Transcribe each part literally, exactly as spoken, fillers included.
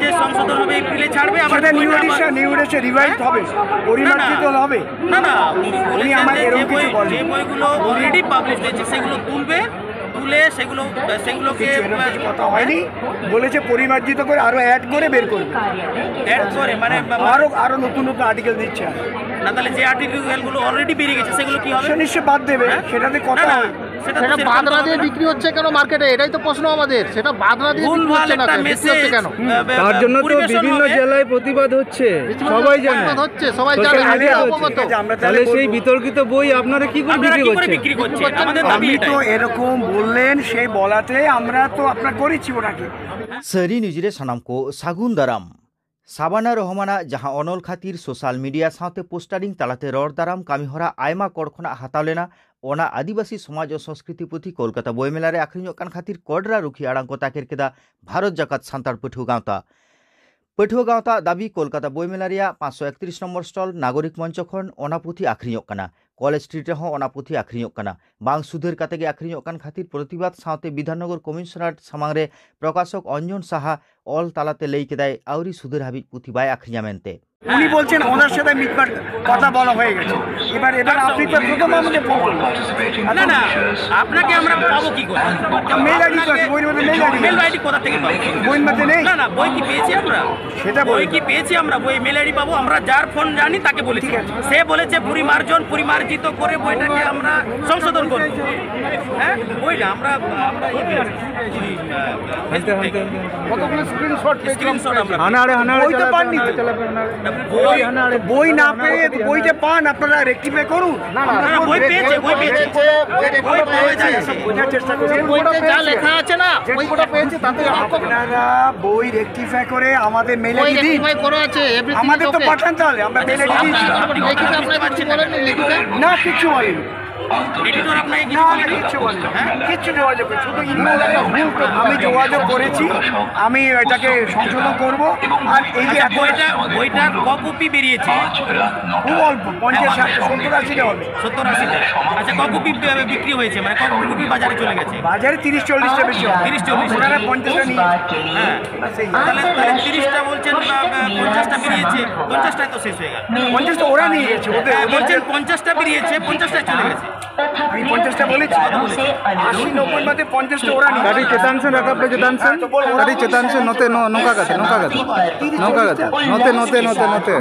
যে সংশোধন হবে, এপ্রিলে ছাড়বে, আবার সেটা new addition, new addition revise হবে, পরিমার্জিত হবে। না, না, উনি বলেছেন আমার যে এরকম যে কিছু বই, বলেন। যে বইগুলো অলরেডি পাবলিশ হয়েছে সেগুলো তুলবে, তুলে সেগুলো, সেগুলোকে কিছু এরকম কিছু কথা হয়নি। বলেছে পরিমার্জিত করে আরো অ্যাড করে বের করবে। অ্যাড করে মানে আরো, আরো নতুন নতুন আর্টিকেল দিচ্ছে। না, তাহলে যে আর্টিকেলগুলো অলরেডি বেরিয়ে গেছে সেগুলো কি হবে? সে নিশ্চয় বাদ দেবে, হ্যাঁ? সেটাতে কথা না, না, হয়। সেটা তো সেটা সেরকম বাদ না তো দিয়ে হবে না। বিক্রি হচ্ছে কেন মার্কেটে? এটাই তো প্রশ্ন আমাদের। সেটা বাদ না দিয়ে বিক্রি ভুলভাল হচ্ছে না একটা কেন? বিক্রি মেসেজ, হচ্ছে কেন? আহ, তার জন্য তো পরিবেশন বিভিন্ন হবে। জেলায় প্রতিবাদ হচ্ছে, সবাই জানে। প্রতিবাদ হচ্ছে, সবাই জানে। সোশ্যাল মিডিয়াতে হচ্ছে। অবগত। ঠিক আছে, আমরা তাহলে তাহলে সেই বলবো। বিতর্কিত বই আপনারা কি করে আপনারা বিক্রি কি করে করছেন? বিক্রি করছেন? আমাদের দাবি আমি তো এটাই। এরকম বললেন, সেই বলাতে আমরা তো আপনার করেছি ওনাকে। ᱥᱟᱹᱨᱤ ᱱᱤᱭᱩᱡᱽ ᱨᱮ ᱥᱟᱱᱟᱢ ᱠᱚ ᱥᱟᱹᱜᱩᱱ ᱫᱟᱨᱟᱢ᱾ ᱥᱟᱵᱟᱱᱟ ᱨᱚᱦᱢᱟᱱᱟᱜ ᱡᱟᱦᱟᱸ ᱚᱱᱚᱞ ᱠᱷᱟᱹᱛᱤᱨ ᱥᱳᱥᱟᱞ ᱢᱤᱰᱤᱭᱟ ᱥᱟᱶᱛᱮ ᱯᱳᱥᱴᱟᱨᱤᱝ ᱛᱟᱞᱟᱛᱮ ᱨᱚᱲ ᱫᱟᱨᱟᱢ ᱠᱟᱹᱢᱤᱦᱚᱨᱟ ᱟᱭᱢᱟ ᱠᱚᱬ ᱠᱷᱚᱱᱟᱜ ᱦᱟᱛᱟᱣ ᱞᱮᱱᱟ, ᱚᱱᱟ ᱟᱹᱫᱤᱵᱟᱹᱥᱤ ᱥᱚᱢᱟᱡᱽ ᱚ ᱥᱚᱝᱥᱠᱨᱤᱛᱤ ᱯᱩᱛᱷᱤ ᱠᱳᱞᱠᱟᱛᱟ ᱵᱳᱭᱢᱮᱞᱟ ᱨᱮ ᱟᱠᱷᱨᱤᱧᱚᱜ ᱠᱟᱱ ᱠᱷᱟᱹᱛᱤᱨ ᱠᱚᱰᱨᱟ ᱨᱩᱠᱷᱤᱭᱟᱹ ᱟᱲᱟᱝ ᱠᱚ ᱛᱟᱠᱮᱨ ᱠᱮᱫᱟ ᱵᱷᱟᱨᱚᱛ ᱡᱟᱠᱟᱛ ᱥᱟᱱᱛᱟᱲ ᱯᱟᱹᱴᱷᱩᱣᱟᱹ ᱜᱟᱶᱛᱟ᱾ ᱯᱟᱹᱴᱷᱩᱣᱟᱹ ᱜᱟᱶᱛᱟ ᱫᱟᱹᱵᱤ, ᱠᱳᱞᱠᱟᱛᱟ ᱵᱳᱭᱢᱮᱞᱟ ᱨᱮᱭᱟᱜ ᱯᱟᱸᱪᱥᱚ ᱮᱠᱛᱨᱤᱥ ᱱᱚᱢᱵᱚᱨ ᱥᱴᱚᱞ ᱱᱟᱜᱚᱨᱤᱠ ᱢᱚᱧᱪᱚ ᱠᱷᱚᱱ ᱚᱱᱟ ᱯᱩᱛᱷᱤ ᱟᱠᱷᱨᱤᱧᱚᱜ ᱠᱟᱱᱟ, ᱠᱚᱞᱮᱡᱽ ᱥᱴᱨᱤᱴ ᱨᱮᱦᱚᱸ ᱚᱱᱟ ᱯᱩᱛᱷᱤ ᱟᱠᱷᱨᱤᱧᱚᱜ ᱠᱟᱱᱟ᱾ ᱵᱟᱝ ᱥᱩᱫᱷᱟᱹᱨ ᱠᱟᱛᱮ ᱜᱮ ᱟᱠᱷᱨᱤᱧᱚᱜ ᱠᱟᱱ ᱠᱷᱟᱹᱛᱤᱨ ᱯᱨᱚᱛᱤᱵᱟᱫ ᱥᱟᱶᱛᱮ ᱵᱤᱫᱷᱟᱱᱱᱚᱜᱚᱨ ᱠᱚᱢᱤᱥᱚᱱᱟᱨᱮᱴ ᱥᱟᱢᱟᱝ ᱨᱮ ᱯᱨᱚᱠᱟᱥᱚᱠ ᱚᱧᱡᱚᱱ ᱥᱟᱦᱟ ᱚᱞ ᱛᱟᱞᱟᱛᱮ ᱞᱟᱹᱭ ᱠᱮᱫᱟᱭ, ᱟᱹᱣᱨᱤ ᱥᱩᱫᱷᱟᱹᱨ ᱦᱟᱹᱵᱤᱡ ᱯᱩᱛᱷᱤ ᱵᱟᱭ ᱟᱠᱷᱨᱤᱧᱟ ᱢᱮᱱᱛᱮ᱾ উনি বলছেন ওনার সাথে মিটমাট কথা বলা হয়ে গেছে। এবার, এবার আপনি তো প্রথম আমাকে ফোন করলেন। না, না, আপনাকে আমরা পাবো কি করে? মেইল আইডি তো আছে, বইয়ের মধ্যে মেইল আইডি। মেইল আইডি কোথা থেকে পাবো? বইয়ের মধ্যে নেই। না, না, বই কি পেয়েছি আমরা? সেটা বই বলুন। কি পেয়েছি আমরা? বই মেইল আইডি পাবো। আমরা যার ফোন জানি তাকে বলেছি। ঠিক আছে। সে বলেছে পরিমার্জন, পরিমার্জিত করে বইটাকে আমরা সংশোধন করব। হ্যাঁ, বই না, আমরা, আমরা ইয়ে পেয়েছি। ওই, আহ, Facebook থেকে। কতগুলো স্ক্রিনশট পেয়েছিলাম। স্ক্রিনশট আমরা হানাড়ে, হানাড়ে বই তো চালাবে, পাননি তো। হানাড়ে চালাবে, হানাড়ে। বই, হানাড়ে, বই না হানাড়ে পেয়ে, হানাড়ে। বইটা পান, আপনারা রেকটিফাই করুন। না, না, না, বই পেয়েছে, বই পেয়েছে। বই পেয়েছে, বই পেয়েছে। বোঝার চেষ্টা করুন। বইতে যা লেখা আছে না, ওই ওটা পেয়েছে, তাতে আর আপনারা বই রেকটিফাই করে আমাদের মেইল বই আইডি দিন। রেকটিফাই করা আছে, এভরিথিং আমাদের তো ওকে। পাঠান তাহলে, আমরা মেইল আইডি দিয়েছি। লিখিত আপনাকে কিছু বলেননি, লিখিত? না, কিচ্ছু বলেনি। এডিটর আপনাকে কিছু না, বলেনি? কিচ্ছু বলেনি। হ্যাঁ? কিচ্ছু যোগাযোগ করছি, শুধু ইমেল। আমি যোগাযোগ করেছি, আমি এটাকে সংশোধন করব। আর এই যে আচ্ছা, এত বইটা, বইটার ক কপি বেরিয়েছে? খুব অল্প, পঞ্চাশ ষাট, সত্তর আশিটা হবে। সত্তর আশিটা। আচ্ছা, ক কপি বি-, বিক্রি হয়েছে, মানে ক কপি বাজারে চলে গেছে? বাজারে তিরিশ চল্লিশটা বেশি হবে। তিরিশ চল্লিশ। ওনারা পঞ্চাশটা নিয়ে হ্যাঁ। তাহলে, তাহলে তিরিশটা বলছেন, বা, বা, পঞ্চাশটা বেরিয়েছে, পঞ্চাশটায় তো শেষ হয়ে গেল। পঞ্চাশটা ওরা নিয়ে গেছে, ওদের, হ্যাঁ, ওদের বলছেন পঞ্চাশটা বেরিয়েছে, পঞ্চাশটায় চলে গেছে। আমি পঞ্চাশটা বলেছি। আশি নব্বই বাদে পঞ্চাশটা ওরা নিয়ে ᱠᱟᱹᱴᱤᱡ ᱪᱮᱛᱟᱱ ᱥᱮᱱ ᱨᱟᱠᱟᱵ ᱯᱮ, ᱪᱮᱛᱟᱱ ᱥᱮᱱ᱾ ᱠᱟᱹᱴᱤᱡ ᱪᱮᱛᱟᱱ ᱥᱮᱱ, ᱱᱚᱛᱮ, ᱱᱚ-, ᱱᱚᱝᱠᱟ ᱠᱟᱛᱮ, ᱱᱚᱝᱠᱟ ᱠᱟᱛᱮ᱾ ᱱᱚᱝᱠᱟ ᱠᱟᱛᱮ᱾ ᱱᱚᱛᱮ, ᱱᱚᱛᱮ, ᱱᱚᱛᱮ, ᱱᱚᱛᱮ।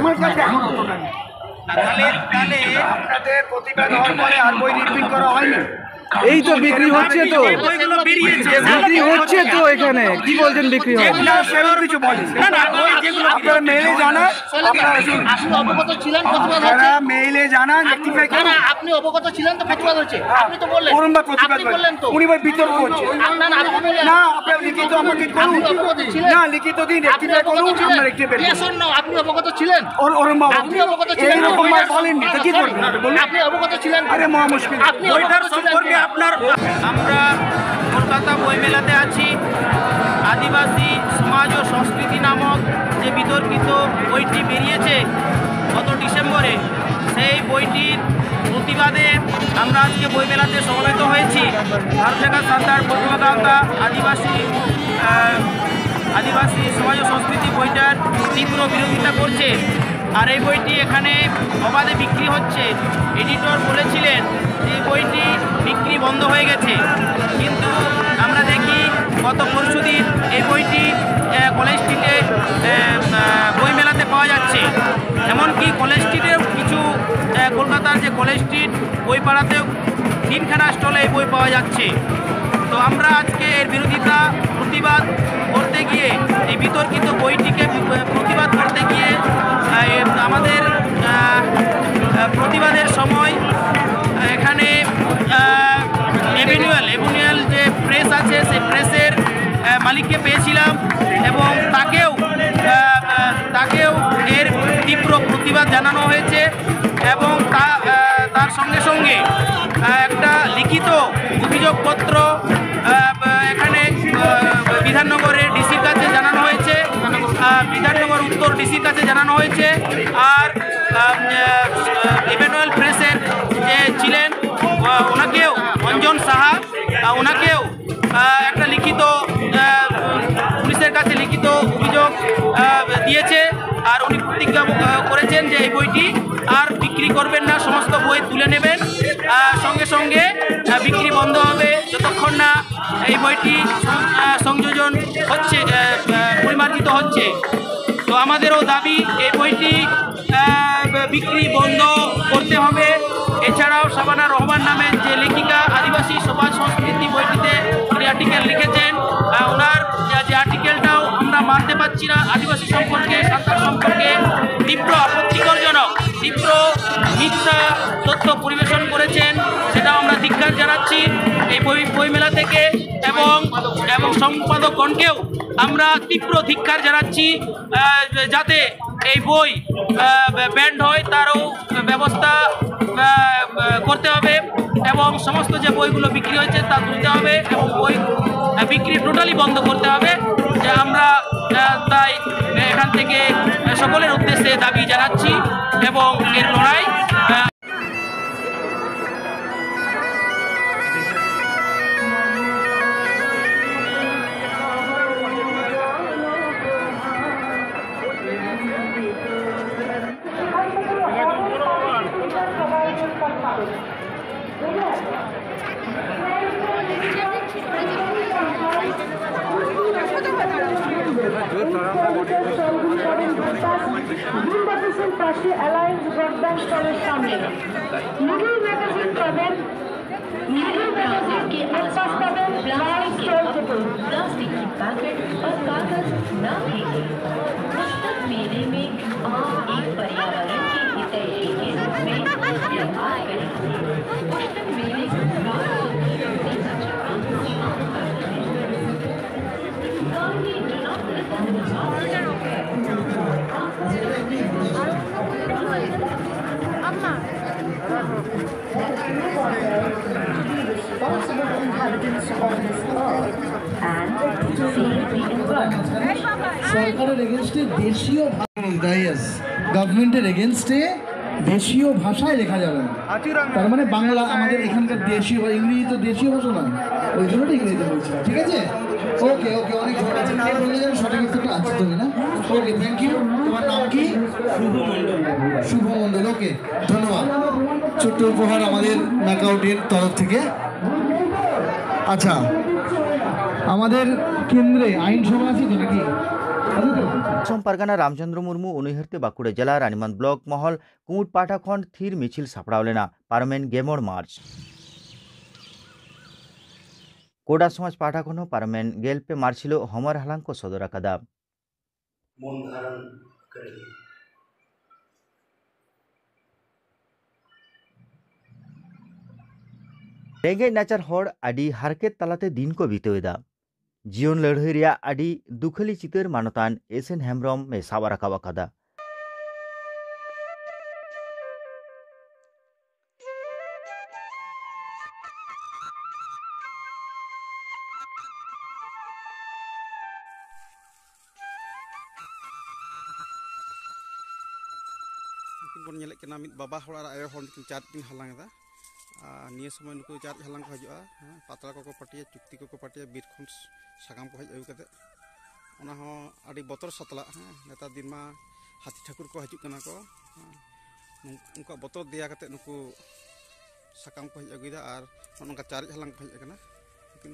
তাহলে, তাহলে আপনাদের প্রতিবাদ হওয়ার পরে আর বই রিপ্রিন্ট করা হয়নি? এই তো বিক্রি হচ্ছে তো। এই বইগুলো বেরিয়েছে। বিক্রি হচ্ছে তো এখানে। কি বলছেন বিক্রি হয়? না, সেরকম কিছু বলেনি। না, না, ওই যেগুলো আপনারা মেইলে জানান, আপনারা শুনুন। আপনি অবগত ছিলেন প্রতিবাদ হচ্ছে? আপনারা মেইলে জানান, রেকটিফাই করুন। না, না, আপনি অবগত ছিলেন তো প্রতিবাদ হচ্ছে? আপনি তো বললেন। করুন বা প্রতিবাদ আপনি বলেন। বললেন তো। উনি ভাই বিতর্ক করছেন। না, না, আপনি বললেন। না, আপনারা লিখিত আমাকে করুন। আপনি অবগত ছিলেন? না, লিখিত দিন, আপনি রেকটিফাই অবগত করুন, ছিলেন? আমরা রেকটিফাই করব। Yes or no, আপনি অবগত ছিলেন? ওর-, ওরম বাবু, আপনি অবগত ছিলেন? এইরকম ভাই বলেননি, তো কি করবেন? বলুন। আপনি অবগত ছিলেন? আরে মহা মুশকিল। আপনি বইটার অবগত ছিলেন? সম্পর্কে আপনার, আমরা কলকাতা বইমেলাতে আছি। আদিবাসী সমাজ ও সংস্কৃতি নামক যে বিতর্কিত বইটি বেরিয়েছে গত ডিসেম্বরে, সেই বইটির প্রতিবাদে আমরা আজকে বইমেলাতে সমবেত হয়েছি। ভারত সরকার সান্তার পশ্চিমবঙ্গ আদিবাসী, আহ, আদিবাসী সমাজ ও সংস্কৃতি বইটার তীব্র বিরোধিতা করছে। আর এই বইটি এখানে অবাধে বিক্রি হচ্ছে। এডিটর বলেছিলেন যে এই বইটি বিক্রি বন্ধ হয়ে গেছে, কিন্তু আমরা দেখি গত পরশু দিন এই বইটি, আহ, কলেজ স্ট্রিটে, আহ, আহ, বইমেলাতে পাওয়া যাচ্ছে। এমনকি কলেজ স্ট্রিটেও কিছু, আহ, কলকাতার যে কলেজ স্ট্রিট, বইপাড়াতেও তিনখানা স্টলে এই বই পাওয়া যাচ্ছে। তো আমরা আজকে এর বিরোধিতা, প্রতিবাদ করতে গিয়ে, এই বিতর্কিত বইটিকে, আহ, প্রতিবাদ করতে গিয়ে, আহ, এ, আমাদের, আহ, আহ, প্রতিবাদের সময় এখানে, আহ, এভিনিউয়াল, এভিনিউয়াল যে প্রেস আছে, সেই প্রেসের, আহ, মালিককে পেয়েছিলাম এবং তাকেও, আহ, আহ, তাকেও এর তীব্র প্রতিবাদ জানানো হয়েছে এবং তা-, আহ, তার সঙ্গে সঙ্গে কাছে জানানো হয়েছে। আর আহ, আহ, ইমানুয়েল প্রেসের যে ছিলেন, আহ, ওনাকেও, অঞ্জন সাহা, আহ, ওনাকেও আহ, একটা লিখিত আহ, পুলিশের কাছে লিখিত অভিযোগ আহ, দিয়েছে। আর উনি প্রতিজ্ঞা আহ, করেছেন যে এই বইটি আর বিক্রি করবেন না, সমস্ত বই তুলে নেবেন। আহ, সঙ্গে সঙ্গে আহ, বিক্রি বন্ধ হবে যতক্ষণ না এই বইটি সং- আহ, সংযোজন হচ্ছে, আহ, আহ, পরিমার্জিত হচ্ছে। তো আমাদেরও দাবি এই বইটি আহ, বিক্রি বন্ধ করতে হবে। এছাড়াও শাবানা রহমান নামের যে লেখিকা আদিবাসী সমাজ সংস্কৃতি বইটিতে উনি আর্টিকেল লিখেছেন, আহ, ওনার যে- যে আর্টিকেলটাও আমরা মানতে পারছি না। আদিবাসী সম্পর্কে, সাঁওতাল সম্পর্কে তীব্র আপত্তিকরজনক, তীব্র মিথ্যা তথ্য পরিবেশন করেছেন, সেটাও আমরা ধিক্কার জানাচ্ছি এই বই বইমেলা থেকে। এবং এবং সম্পাদকগণকেও আমরা তীব্র ধিক্কার জানাচ্ছি, আহ, যাতে এই বই ব্যান্ড হয়, তারও ব্যবস্থা আহ, করতে হবে এবং সমস্ত যে বইগুলো বিক্রি হয়েছে তা তুলতে হবে এবং বই আহ, বিক্রি টোটালি বন্ধ করতে হবে। যে আমরা আহ, তাই এখান থেকে সকলের উদ্দেশ্যে দাবি জানাচ্ছি এবং এর লড়াই আহ, পাশে অ্যালায়েন্স ব্রডব্যান্ড স্টলের সামনে। লিটল ম্যাগাজিন পাবেন, লিটল ম্যাগাজিন, ক্যাম্পাস পাবেন, লাল স্টল থেকে। प्लास्टिक की पैकेट और कागज ना फेंकें। पुस्तक मेले में आप एक पर्यावरण के हितैषी के रूप में व्यवहार करें। पुस्तक मेले को ইয়েস, গভর্নমেন্টের এগেনস্টে দেশীয় ভাষায় লেখা যাবে না। তার মানে বাংলা আমাদের এখানকার দেশীয় বা ইংরেজি তো দেশীয় ভাষা নয়, ওই জন্য ইংরেজিতে বলছি, ঠিক আছে? ওকে, ওকে, অনেক ধন্যবাদ। কে বললে যেন সঠিক উত্তরটা আছে তুমি না? ওকে, থ্যাংক ইউ। তোমার নাম কি? শুভ মণ্ডল। শুভ মণ্ডল, ওকে, ধন্যবাদ। ছোট্ট উপহার আমাদের ম্যাকাউটের তরফ থেকে। আচ্ছা, আমাদের কেন্দ্রে আইন সভা আছে তো নাকি? আছে তো? পশ্চিম পরগনা ᱨᱟᱢᱪᱚᱸᱫᱽᱨᱚ ᱢᱩᱨᱢᱩ ᱩᱱᱩᱭᱦᱟᱹᱨ ᱛᱮ ᱵᱟᱸᱠᱩᱲᱟ ᱡᱮᱞᱟ ᱨᱟᱱᱤᱵᱟᱸᱫᱷ ᱵᱞᱚᱠ ᱢᱚᱦᱚᱞ ᱠᱩᱢᱩᱴ ᱯᱟᱦᱴᱟ ᱠᱷᱚᱱ ᱛᱷᱤᱨ ᱢᱤᱪᱷᱤᱞ ᱥᱟᱯᱲᱟᱣ ᱞᱮᱱᱟ, ᱯᱟᱨᱚᱢᱮᱱ ᱜᱮᱢᱚᱬ ᱢᱟᱨᱪ᱾ ᱠᱳᱰᱟ ᱥᱚᱢᱟᱡᱽ ᱯᱟᱦᱴᱟ ᱠᱷᱚᱱ ᱦᱚᱸ ᱯᱟᱨᱚᱢᱮᱱ ᱜᱮᱞ ᱯᱮ ᱢᱟᱨᱪ ᱦᱤᱞᱳᱜ ᱦᱚᱢᱚᱨ ᱦᱟᱞᱟᱝ ᱠᱚ ᱥᱚᱫᱚᱨ ᱟᱠᱟᱫᱟ᱾ ᱢᱚᱱ ᱫᱷᱟᱨᱚᱱ ᱠᱟᱹᱨᱤ᱾ ᱨᱮᱸᱜᱮᱡ ᱱᱟᱪᱟᱨ ᱦᱚᱲ ᱟᱹᱰᱤ ᱦᱟᱨᱠᱮᱛ ᱛᱟᱞᱟᱛᱮ ᱫᱤᱱ ᱠᱚ ᱵᱤᱛᱟᱹᱣ ᱮᱫᱟ᱾ ᱡᱤᱭᱚᱱ ᱞᱟᱹᱲᱦᱟᱹᱭ ᱨᱮᱭᱟᱜ ᱟᱹᱰᱤ ᱫᱩᱠᱷᱟᱹᱞᱤ ᱪᱤᱛᱟᱹᱨ ᱢᱟᱱᱚᱛᱟᱱ ᱮᱥ ᱮᱱ ᱦᱮᱢᱵᱽᱨᱚᱢ ᱮ ᱥᱟᱵ ᱨᱟᱠᱟᱵ ᱟᱠᱟᱫᱟ᱾ ᱱᱩᱠᱤᱱ ᱵᱚᱱ ᱧᱮᱞᱮᱫ ᱠᱤᱱᱟ, ᱢᱤᱫ ᱵᱟᱵᱟ ᱦᱚᱲ ᱟᱨ ᱟᱭᱳ ᱦᱚᱲ ᱱᱩᱠᱤᱱ ᱪᱟᱨᱮᱡ ᱠᱤᱱ ᱦᱟᱞᱟᱝ ᱮᱫᱟ᱾ ᱟᱨ ᱱᱤᱭᱟᱹ ᱥᱚᱢᱚᱭ ᱱᱩᱠᱩ ᱪᱟᱨᱮᱡ ᱦᱟᱞᱟᱝ ᱠᱚ ᱦᱤᱡᱩᱜᱼᱟ, ᱦᱮᱸ, ᱯᱟᱛᱲᱟ ᱠᱚᱠᱚ ᱯᱟᱹᱴᱤᱭᱟ, ᱪᱩᱠᱛᱤ ᱠᱚᱠᱚ ᱯᱟᱹᱴᱤᱭᱟ, ᱵᱤᱨ ᱠᱷᱚᱱ ᱥᱟᱠᱟᱢ ᱠᱚ ᱦᱮᱡ ᱟᱹᱜᱩ ᱠᱟᱛᱮ᱾ ᱚᱱᱟ ᱦᱚᱸ ᱟᱹᱰᱤ ᱵᱚᱛᱚᱨ ᱥᱟᱛᱞᱟᱜ, ᱦᱮᱸ, ᱱᱮᱛᱟᱨ ᱫᱤᱱ ᱢᱟ ᱦᱟᱹᱛᱤ ᱴᱷᱟᱹᱠᱩᱨ ᱠᱚ ᱦᱤᱡᱩᱜ ᱠᱟᱱᱟ ᱠᱚ, ᱦᱮᱸ, ᱱᱩᱝ-, ᱩᱱᱠᱩᱣᱟᱜ ᱵᱚᱛᱚᱨ ᱫᱮᱭᱟ ᱠᱟᱛᱮ ᱱᱩᱠᱩ ᱥᱟᱠᱟᱢ ᱠᱚ ᱦᱮᱡ ᱟᱹᱜᱩᱭᱮᱫᱟ ᱟᱨ ᱱᱚᱜᱼᱚ ᱱᱚᱝᱠᱟ ᱪᱟᱨᱮᱡ ᱦᱟᱞᱟᱝ ᱠᱚ ᱦᱮᱡ ᱟᱠᱟᱱᱟ᱾ ᱞᱮᱠᱤᱱ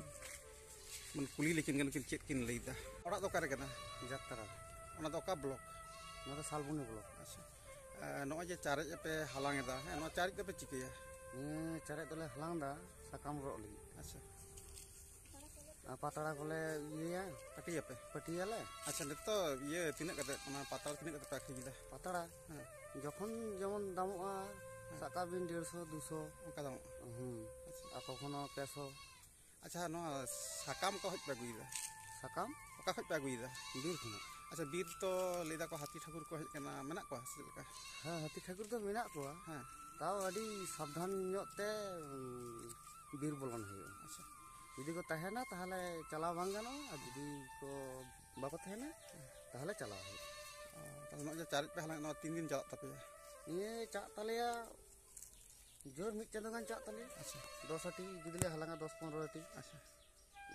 ᱵᱚᱱ ᱠᱩᱞᱤ ᱞᱮᱠᱤᱱ ᱜᱮ ᱱᱩᱠᱤᱱ ᱪᱮᱫ ᱠᱤᱱ ᱞᱟᱹᱭᱫᱟ᱾ ᱚᱲᱟᱜ ᱫᱚ ᱚᱠᱟᱨᱮ ᱠᱟᱱᱟ? ᱡᱟᱛᱨᱟ᱾ ᱚᱱᱟ ᱫᱚ ᱚᱠᱟ ᱵᱞᱚᱠ? ᱱᱚᱣᱟ ᱫᱚ ᱥᱟᱞᱵᱚᱱᱤ ᱵᱞᱚᱠ᱾ ᱟᱪᱪᱷᱟ᱾ ᱮ, ᱱᱚᱜᱼᱚᱭ ᱡᱮ ᱪᱟᱨᱮᱡ ᱯᱮ ᱦᱟᱞᱟᱝ ᱮᱫᱟ, ᱦᱮᱸ, ᱱᱚᱣᱟ ᱪᱟᱨᱮᱡ ᱫᱚᱯᱮ ᱪᱤᱠᱟᱹᱭᱟ? ᱱᱤᱭᱟᱹ ᱪᱟᱨᱮᱡ ᱫᱚᱞᱮ ᱦᱟᱞᱟᱝ ᱮᱫᱟ ᱥᱟᱠᱟᱢ ᱨᱚᱜ ᱞᱟᱹᱜᱤᱫ᱾ ᱟᱪᱪᱷᱟ᱾ ᱟᱨ ᱯᱟᱛᱲᱟ ᱠᱚᱞᱮ ᱤᱭᱟᱹᱭᱟ, ᱯᱟᱹᱴᱤᱭᱟᱯᱮ? ᱯᱟᱹᱴᱤᱭᱟᱞᱮ᱾ ᱟᱪᱪᱷᱟ, ᱱᱤᱛᱚᱜ ᱤᱭᱟᱹ ᱛᱤᱱᱟᱹᱜ ᱠᱟᱛᱮ, ᱚᱱᱟ ᱯᱟᱛᱲᱟ ᱛᱤᱱᱟᱹᱜ ᱠᱟᱛᱮ ᱯᱮ ᱟᱹᱠᱷᱨᱤᱧ ᱮᱫᱟ? ᱯᱟᱛᱲᱟ? ᱦᱮᱸ᱾ ᱡᱚᱠᱷᱚᱱ ᱡᱮᱢᱚᱱ ᱫᱟᱢᱚᱜᱼᱟ, ᱦᱮᱸ᱾ ᱥᱟᱵ ᱠᱟᱜ ᱵᱤᱱ ᱰᱮᱲᱥᱚ, ᱫᱩᱥᱚ᱾ ᱚᱱᱠᱟ ᱫᱟᱢᱚᱜᱼᱟ? ᱦᱩᱸ᱾ ᱟᱪᱪᱷᱟ᱾ ᱟᱨ ᱠᱚᱠᱷᱚᱱᱳ ᱯᱮᱥᱚ᱾ ᱟᱪᱪᱷᱟ, ᱱᱚᱣᱟ ᱥᱟᱠᱟᱢ ᱠᱚ ᱠᱷᱚᱡ ᱯᱮ ᱟᱹᱜᱩᱭᱮᱫᱟ? ᱥᱟᱠᱟᱢ? ᱚᱠᱟ ᱠᱷᱚᱡ ᱯᱮ ᱟᱹᱜᱩᱭᱮᱫᱟ? ᱵᱤᱨ ᱠᱷᱚᱱᱟᱜ᱾ ᱟᱪᱪᱷᱟ, ᱵᱤᱨ ᱛᱚ ᱞᱟᱹᱭ ᱫᱟᱠᱚ ᱦᱟᱹᱛᱤ ᱴᱷᱟᱹᱠᱩᱨ ᱠᱚ ᱦᱮᱡ ᱟᱠᱟᱱᱟ, ᱢᱮᱱᱟᱜ ᱠᱚᱣᱟ ᱥᱮ ᱪᱮᱫ ᱞᱮᱠᱟ? ᱦᱮᱸ, ᱦᱟᱹᱛᱤ ᱴᱷᱟᱹᱠᱩᱨ ᱫᱚ ᱢᱮᱱᱟᱜ ᱠᱚᱣᱟ᱾ ᱦᱮᱸ᱾ ᱛᱟᱣ ᱟᱹᱰᱤ ᱥᱟᱵᱫᱷᱟᱱ ᱧᱚᱜ ᱛᱮ, ᱩᱸ, ᱵᱤᱨ ᱵᱚᱞᱚᱱ ᱦᱩᱭᱩᱜᱼᱟ᱾ ᱟᱪᱪᱷᱟ᱾ ᱡᱩᱫᱤ ᱠᱚ ᱛᱟᱦᱮᱱᱟ, ᱛᱟᱦᱚᱞᱮ ᱪᱟᱞᱟᱣ ᱵᱟᱝ ᱜᱟᱱᱚᱜᱼᱟ, ᱟᱨ ᱡᱩᱫᱤ ᱠᱚ ᱵᱟᱠᱚ ᱛᱟᱦᱮᱱᱟ, ᱛᱟᱦᱚᱞᱮ ᱪᱟᱞᱟᱣ ᱦᱩᱭᱩᱜᱼᱟ᱾ ᱛᱟᱦᱚᱞᱮ ᱱᱚᱜᱼᱚᱭ ᱡᱮ ᱪᱟᱨᱮᱡ ᱯᱮ ᱦᱟᱞᱟᱝ, ᱱᱚᱣᱟ ᱛᱤᱱ ᱫᱤᱱ ᱪᱟᱞᱟᱜ ᱛᱟᱯᱮᱭᱟ? ᱱᱤᱭᱟᱹ ᱪᱟᱜ ᱛᱟᱞᱮᱭᱟ, ᱡᱳᱨ ᱢᱤᱫ ᱪᱟᱸᱫᱳ ᱜᱟᱱ ᱪᱟᱜ ᱛᱟᱞᱮᱭᱟ᱾ ᱟᱪᱪᱷᱟ᱾ ᱫᱚᱥ ᱟᱹᱴᱤ ᱡᱩᱫᱤ ᱞᱮ ᱦᱟᱞᱟᱝᱟ, ᱫᱚᱥ ᱯᱚᱱᱨᱚ ᱟᱹᱴᱤ᱾ ᱟᱪᱪᱷᱟ᱾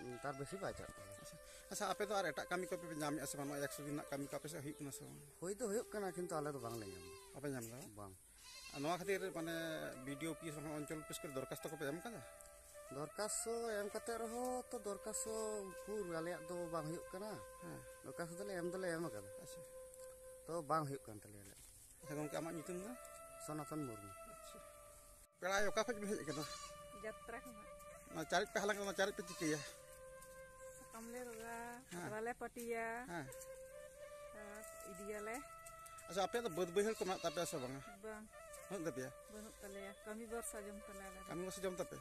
ᱩᱸ, ᱛᱟᱨ ᱵᱮᱥᱤ ᱵᱟᱭ ᱪᱟᱜ ᱛᱟᱞᱮᱭᱟ᱾ ᱟᱪᱪᱷᱟ᱾ ᱟᱪᱪᱷᱟ, ᱟᱯᱮ ᱫᱚ ᱟᱨ ᱮᱴᱟᱜ ᱠᱟᱹᱢᱤ ᱠᱚᱯᱮ ᱧᱟᱢᱮᱫᱼᱟ ᱥᱮ ᱵᱟᱝ? ᱱᱚᱣᱟ ᱮᱠᱥᱚ ᱫᱤᱱ ᱨᱮᱱᱟᱜ ᱠᱟᱹᱢᱤ ᱠᱚ ᱟᱯᱮ ᱥᱮᱫ ᱦᱩᱭᱩᱜ ᱠᱟᱱᱟ ᱥᱮ ᱵᱟᱝ? ᱦᱩᱭ ᱫᱚ ᱦᱩᱭᱩᱜ ᱠᱟᱱᱟ, ᱠᱤᱱᱛᱩ ᱟᱞᱮ ᱫᱚ ᱵᱟᱝᱞᱮ ᱧᱟᱢ ᱮᱫᱟ᱾ ᱵᱟᱯᱮ ᱧᱟᱢ ᱮᱫᱟ? ᱵᱟᱝ᱾ ᱟᱨ ᱱᱚᱣᱟ ᱠᱷᱟᱹᱛᱤᱨ ᱢᱟᱱᱮ ᱵᱤ ᱰᱤ ᱳ ᱚᱯᱷᱤᱥ ᱨᱮᱦᱚᱸ ᱚᱧᱪᱚᱞ ᱚᱯᱷᱤᱥ ᱠᱚᱨᱮ ᱫᱚᱨᱠᱷᱟᱥᱛᱚ ᱠᱚᱯᱮ ᱮᱢ ᱠᱟᱫᱟ? ᱫᱚᱨᱠᱷᱟᱥᱛᱚ ᱮᱢ ᱠᱟᱛᱮ ᱨᱮᱦᱚᱸ ᱛᱚ ᱫᱚᱨᱠᱷᱟᱥᱛᱚ ᱩᱠᱩᱨ ᱟᱞᱮᱭᱟᱜ ᱫᱚ ᱵᱟᱝ ᱦᱩᱭᱩᱜ ᱠᱟᱱᱟ᱾ ᱦᱮᱸ᱾ ᱫᱚᱨᱠᱷᱟᱥᱛᱚ ᱫᱚᱞᱮ ᱮᱢ ᱫᱚᱞᱮ ᱮᱢ ᱠᱟᱫᱟ᱾ ᱟᱪᱪᱷᱟ᱾ ᱛᱚ ᱵᱟᱝ ᱦᱩᱭᱩᱜ ᱠᱟᱱ ᱛᱟᱞᱮᱭᱟ ᱟᱞᱮᱭᱟᱜ᱾ ᱟᱪᱪᱷᱟ ᱜᱚᱢᱠᱮ, ᱟᱢᱟᱜ ᱧᱩᱛᱩᱢ ᱫᱚ? ᱥᱚᱱᱟᱛᱚᱱ ᱢᱩᱨᱢᱩ᱾ ᱟᱪᱪᱷᱟ᱾ ᱯᱮᱲᱟ ᱟᱭᱳ, ᱚᱠᱟ ᱠᱷᱚᱡ ᱵᱮᱱ ᱦᱮᱡ ᱟᱠᱟᱱᱟ? ᱡᱟᱛᱨᱟ ᱠᱷᱚᱱᱟᱜ᱾ ᱚᱱᱟ ᱪᱟᱨᱮᱡ ᱯᱮ ᱦᱟᱞᱟᱝ ᱠᱟᱫᱟ, ᱚᱱᱟ ᱪᱟᱨᱮᱡ ᱯᱮ ᱪᱤᱠᱟᱹᱭᱟ? ᱥᱟᱠᱟᱢ ᱞᱮ ᱨᱚᱜᱟ, ᱦᱮᱸ᱾ ᱯᱟᱛᱲᱟ ᱞᱮ ᱯᱟᱹᱴᱤᱭᱟ᱾ ᱦᱮᱸ᱾ ᱟᱨ ᱤᱫᱤᱭᱟᱞᱮ᱾ ᱟᱪᱪᱷᱟ, ᱟᱯᱮᱭᱟᱜ ᱫᱚ ᱵᱟᱹᱫᱽ ᱵᱟᱹᱭᱦᱟᱹᱲ ᱠᱚ ᱢᱮᱱᱟᱜ ᱛᱟᱯᱮᱭᱟ ᱥᱮ ᱵᱟᱝᱟ? ᱵᱟᱝ᱾ ᱵᱟᱹᱱᱩᱜ ᱛᱟᱯᱮᱭᱟ? ᱵᱟᱹᱱᱩᱜ ᱛᱟᱞᱮᱭᱟ, ᱠᱟᱹᱢᱤ ᱵᱷᱚᱨᱥᱟ ᱡᱚᱢ ᱛᱟᱞᱮ ᱟᱞᱮ ᱫᱚ᱾ ᱠᱟᱹᱢᱤ ᱵᱷᱚᱨᱥᱟ ᱡᱚᱢ ᱛᱟᱯᱮ?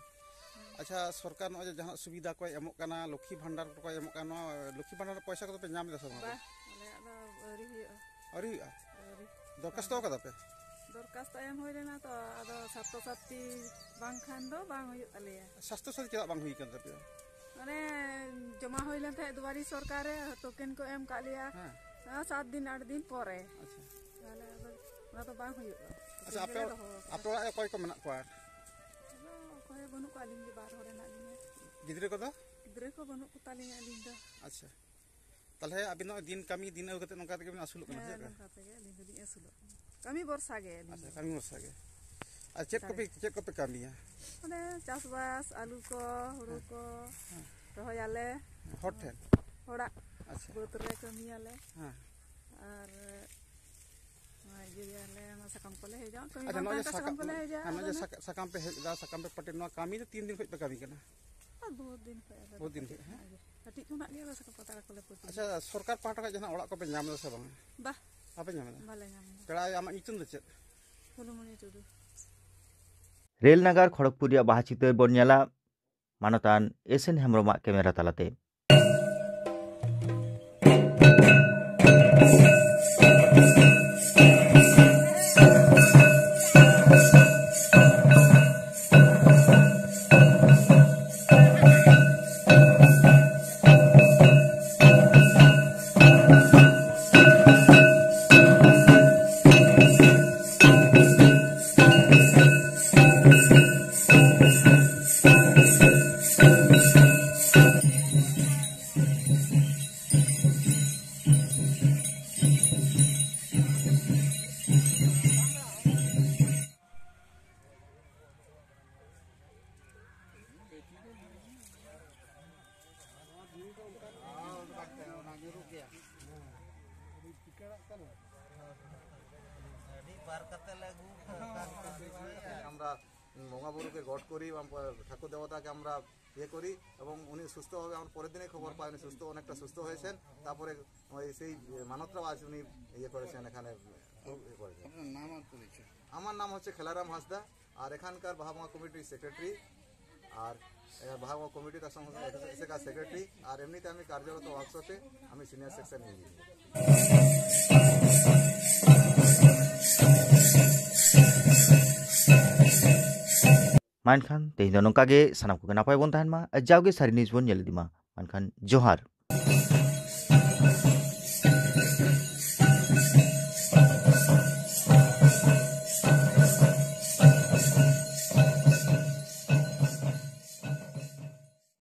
ᱦᱮᱸ᱾ ᱟᱪᱪᱷᱟ, ᱥᱚᱨᱠᱟᱨ ᱱᱚᱜᱼᱚᱭ ᱡᱮ ᱡᱟᱦᱟᱱᱟᱜ ᱥᱩᱵᱤᱫᱷᱟ ᱠᱚᱭ ᱮᱢᱚᱜ ᱠᱟᱱᱟ, ᱞᱚᱠᱠᱷᱤ ᱵᱷᱟᱱᱰᱟᱨ ᱠᱚᱭ ᱮᱢᱚᱜ ᱠᱟᱱᱟ, ᱱᱚᱣᱟ ᱞᱚᱠᱠᱷᱤ ᱵᱷᱟᱱᱰᱟᱨ ᱨᱮᱱᱟᱜ ᱯᱚᱭᱥᱟ ᱠᱚᱫᱚ ᱯᱮ ᱧᱟᱢ ᱮᱫᱟ ᱥᱮ ᱵᱟᱝ? ᱵᱟ, ᱟᱞᱮᱭᱟᱜ ᱫᱚ ᱟᱹᱣᱨᱤ ᱦᱩᱭᱩᱜᱼᱟ᱾ ᱟᱹᱣᱨᱤ ᱦᱩᱭᱩᱜᱼᱟ? ᱟᱹᱣᱨᱤ᱾ ᱫᱚᱨᱠᱷᱟᱥᱛᱚ ᱠᱟᱫᱟ ᱯᱮ? ᱫᱚᱨᱠᱷᱟᱥᱛᱚ ᱮᱢ ᱦᱩᱭ ᱞᱮᱱᱟ ᱛᱚ, ᱟᱫᱚ ᱥᱟᱥᱛᱷᱚ ᱥᱟᱛᱷᱤ ᱵᱟᱝᱠᱷᱟᱱ ᱫᱚ ᱵᱟᱝ ᱦᱩᱭᱩᱜ ᱛᱟᱞᱮᱭᱟ᱾ ᱥᱟᱥᱛᱷᱚ ᱥᱟᱛᱷᱤ ᱪᱮᱫᱟᱜ ᱵᱟᱝ ᱦᱩᱭ ᱠᱟᱱ ᱛᱟᱯᱮᱭᱟ? ᱢᱟᱱᱮ ᱡᱚᱢᱟ ᱦᱩᱭ ᱞᱮᱱ ᱛᱟᱦᱮᱸᱫ ᱫᱩᱣᱟᱨᱤ ᱥᱚᱨᱠᱟᱨ ᱨᱮ, ᱴᱳᱠᱮᱱ ᱠᱚ ᱮᱢ ᱠᱟᱜ ᱞᱮᱭᱟ᱾ ᱦᱮᱸ᱾ ᱦᱮᱸ, ᱥᱟᱛ ᱫᱤᱱ ᱟᱴ ᱫᱤᱱ ᱯᱚᱨᱮ᱾ ᱟᱪᱪᱷᱟ᱾ ᱛᱟᱦᱞᱮ ᱟᱫᱚ ᱚᱱᱟ ᱫᱚ ᱵᱟᱝ ᱦᱩᱭᱩᱜᱼᱟ᱾ ᱟᱪᱪᱷᱟ, ᱴᱳᱠᱮᱱ ᱟᱯᱮ, ᱜᱮᱞᱮ ᱫᱚᱦᱚ ᱟᱠᱟᱫᱟ᱾ ᱟᱯᱮ ᱚᱲᱟᱜ ᱨᱮ ᱚᱠᱚᱭ ᱠᱚ ᱢᱮᱱᱟᱜ ᱠᱚᱣᱟ? ᱟᱫᱚ ᱚᱠᱚᱭ ᱦᱚᱸ ᱵᱟᱹᱱᱩᱜ ᱠᱚᱣᱟ, ᱟᱹᱞᱤᱧ ᱜᱮ ᱵᱟᱨ ᱦᱚᱲ ᱦᱮᱱᱟᱜ ᱞᱤᱧᱟ᱾ ᱜᱤᱫᱽᱨᱟᱹ ᱠᱚᱫᱚ? ᱜᱤᱫᱽᱨᱟᱹ ᱠᱚ ᱵᱟᱹᱱᱩᱜ ᱠᱚ ᱛᱟᱞᱤᱧᱟ ᱟᱹᱞᱤᱧ ᱫᱚ᱾ ᱟᱪᱪᱷᱟ᱾ ᱛᱟᱦᱞᱮ ᱟᱹᱵᱤᱱ ᱫᱚ ᱫᱤᱱ ᱠᱟᱹᱢᱤ, ᱫᱤᱱ ᱟᱹᱜᱩ ᱠᱟᱛᱮ ᱱᱚᱝᱠᱟ ᱛᱮᱜᱮ ᱵᱤᱱ ᱟᱹᱥᱩᱞᱚᱜ ᱠᱟᱱᱟ, ᱦᱮᱸ, ᱪᱮᱫ ᱞᱮᱠᱟ? ᱱᱚᱝᱠᱟ ᱛᱮᱜᱮ ᱟᱹᱞᱤᱧ ᱫᱚᱞᱤᱧ ᱟᱹᱥᱩᱞᱚᱜ ᱠᱟᱱᱟ᱾ ᱠᱟᱹᱢᱤ ᱵᱷᱚᱨᱥᱟ ᱜᱮ ᱟᱹᱞᱤᱧ ᱟᱪᱪᱷᱟ, ᱫᱚ᱾ ᱠᱟᱹᱢᱤ ᱵᱷᱚᱨᱥᱟ ᱜᱮ᱾ ᱟᱨ ᱪᱮᱫ ᱠᱚᱯᱮ, ᱪᱮᱫ ᱠᱚᱯᱮ ᱠᱟᱹᱢᱤᱭᱟ? ᱢᱟᱱᱮ ᱪᱟᱥᱵᱟᱥ, ᱟᱹᱞᱩ ᱠᱚ, ᱦᱩᱲᱩ ᱦᱮᱸ᱾ ᱠᱚ ᱦᱮᱸ᱾ ᱨᱚᱦᱚᱭᱟᱞᱮ᱾ ᱦᱚᱲ ᱴᱷᱮᱱ? ᱦᱚᱲᱟᱜ ᱟᱪᱪᱷᱟ᱾ ᱵᱟᱹᱫᱽ ᱨᱮ ᱠᱟᱹᱢᱤᱭᱟᱞᱮ᱾ ᱦᱮᱸ᱾ ᱟᱨ ᱱᱚᱣᱟ ᱤᱭᱟᱹᱭᱟᱞᱮ, ᱚᱱᱟ ᱥᱟᱠᱟᱢ ᱠᱚᱞᱮ ᱦᱮᱡᱟ, ᱠᱟᱹᱢᱤ ᱟᱪᱪᱷᱟ, ᱵᱟᱝ ᱱᱚᱜᱼᱚᱭ ᱛᱟᱦᱮᱱ ᱡᱮ ᱠᱷᱟᱱ ᱥᱟᱠᱟᱢ ᱥᱟᱠᱟᱢ, ᱠᱚᱞᱮ ᱦᱮᱡᱟ, ᱦᱮᱸ, ᱱᱚᱜᱼᱚᱭ ᱟᱫᱚ ᱡᱮ ᱱᱟ- ᱥᱟᱠ-, ᱥᱟᱠᱟᱢ ᱯᱮ ᱦᱮᱡ ᱮᱫᱟ, ᱥᱟᱠᱟᱢ ᱯᱮ ᱯᱟᱹᱴᱤ, ᱱᱚᱣᱟ ᱠᱟᱹᱢᱤ ᱫᱚ ᱛᱤᱱ ᱫᱤᱱ ᱠᱷᱚᱡ ᱯᱮ ᱠᱟᱹᱢᱤ ᱠᱟᱱᱟ? ᱟᱨ ᱵᱚᱦᱩᱛ ᱫᱤᱱ ᱠᱷᱚᱡ ᱟᱞᱮ ᱫᱚ ᱵᱚᱦᱩᱛ ᱫᱤᱱ ᱠᱟᱹᱴᱤᱡ ᱠᱷᱚᱡ, ᱦᱮᱸ? ᱠᱷᱚᱱᱟᱜ ᱜᱮ, ᱠᱟᱹᱴᱤᱡ ᱠᱷᱚᱱᱟᱜ ᱜᱮ ᱟᱞᱮ ᱥᱟᱠᱟᱢ ᱯᱟᱛᱲᱟ ᱠᱚᱞᱮ ᱯᱟᱹᱴᱤᱭᱟ᱾ ᱟᱪᱪᱷᱟ, ᱥᱚᱨᱠᱟᱨ ᱯᱟᱦᱴᱟ ᱠᱷᱚᱱ ᱡᱟᱦᱟᱱᱟᱜ ᱚᱲᱟᱜ ᱠᱚᱯᱮ ᱧᱟᱢ ᱮᱫᱟ ᱥᱮ ᱵᱟᱝ? ᱵᱟ᱾ ᱵᱟᱯᱮ ᱧᱟᱢ ᱮᱫᱟ? ᱵᱟᱞᱮ ᱧᱟᱢ ᱮᱫᱟ᱾ ᱯᱮᱲᱟ ᱟᱭᱳ, ᱟᱢᱟᱜ ᱧᱩᱛᱩᱢ ᱫᱚ ᱪᱮᱫ? ᱯᱷᱩᱞᱢᱩᱱᱤ ᱴᱩᱰᱩ᱾ ᱨᱮᱞ ᱱᱟᱜᱟᱨ ᱠᱷᱚᱲᱚᱜᱽᱯᱩᱨ ᱨᱮᱭᱟᱜ ᱵᱟᱦᱟ ᱪᱤᱛᱟᱹᱨ ᱵᱚᱱ ᱧᱮᱞᱟ ᱢᱟᱱᱚᱛᱟᱱ ᱮᱥ ᱮᱱ ᱦᱮᱢᱵᱽᱨᱚᱢᱟᱜ ᱠᱮᱢᱮᱨᱟ ᱛᱟᱞᱟᱛᱮ᱾ ᱵᱚᱸᱜᱟ ᱵᱩᱨᱩ ᱜᱮ ᱜᱚᱰ ᱠᱚᱨᱤ, ᱵᱟᱝ ᱯᱚ-, ᱴᱷᱟᱹᱠᱩᱨ ᱫᱮᱵᱚᱛᱟ ᱜᱮ ᱟᱢᱨᱟ ᱤᱭᱟᱹ ᱠᱚᱨᱤ, ᱮᱵᱚᱝ ᱩᱱᱤ ᱥᱩᱥᱛᱷᱚ ᱵᱷᱟᱵᱮ ᱟᱢ ᱯᱚᱨᱮᱨ ᱫᱤᱱᱮ ᱠᱷᱚᱵᱚᱨ ᱯᱟᱭ, ᱩᱱᱤ ᱥᱩᱥᱛᱷᱚ, ᱚᱱᱮᱠᱴᱟ ᱥᱩᱥᱛᱷᱚ ᱦᱚᱭᱮᱥᱮᱱ, ᱛᱟᱯᱚᱨᱮ ᱳই সেই মানতরাও আজ উনি ইয়ে করেছেন এখানে, খুব ইয়ে করেছেন। আপনার নাম আর পরিচয়? আমার নাম হচ্ছে খেলারাম হাঁসদা, আর এখানকার বাহামা কমিটির সেক্রেটারি, আর এ, বাহামা কমিটির তার সঙ্গে এসে-, এসেকার সেক্রেটারি, আর এমনিতে আমি কার্যরত ওয়ার্কশপে আমি সিনিয়র সেকশন ইঞ্জিনিয়ার। ᱢᱟ ᱮᱱᱠᱷᱟᱱ ᱛᱮᱦᱮᱧ ᱫᱚ ᱱᱚᱝᱠᱟ ᱜᱮ, ᱥᱟᱱᱟᱢ ᱠᱚᱜᱮ ᱱᱟᱯᱟᱭ ᱵᱚᱱ ᱛᱟᱦᱮᱱ ᱢᱟ, ᱡᱟᱣᱜᱮ ᱥᱟᱹᱨᱤ ᱱᱤᱭᱩᱡᱽ ᱵᱚᱱ ᱧᱮᱞ ᱤᱫᱤ ᱢᱟ᱾ ᱢᱟ ᱮᱱᱠᱷᱟᱱ ᱡᱚᱦᱟᱨ᱾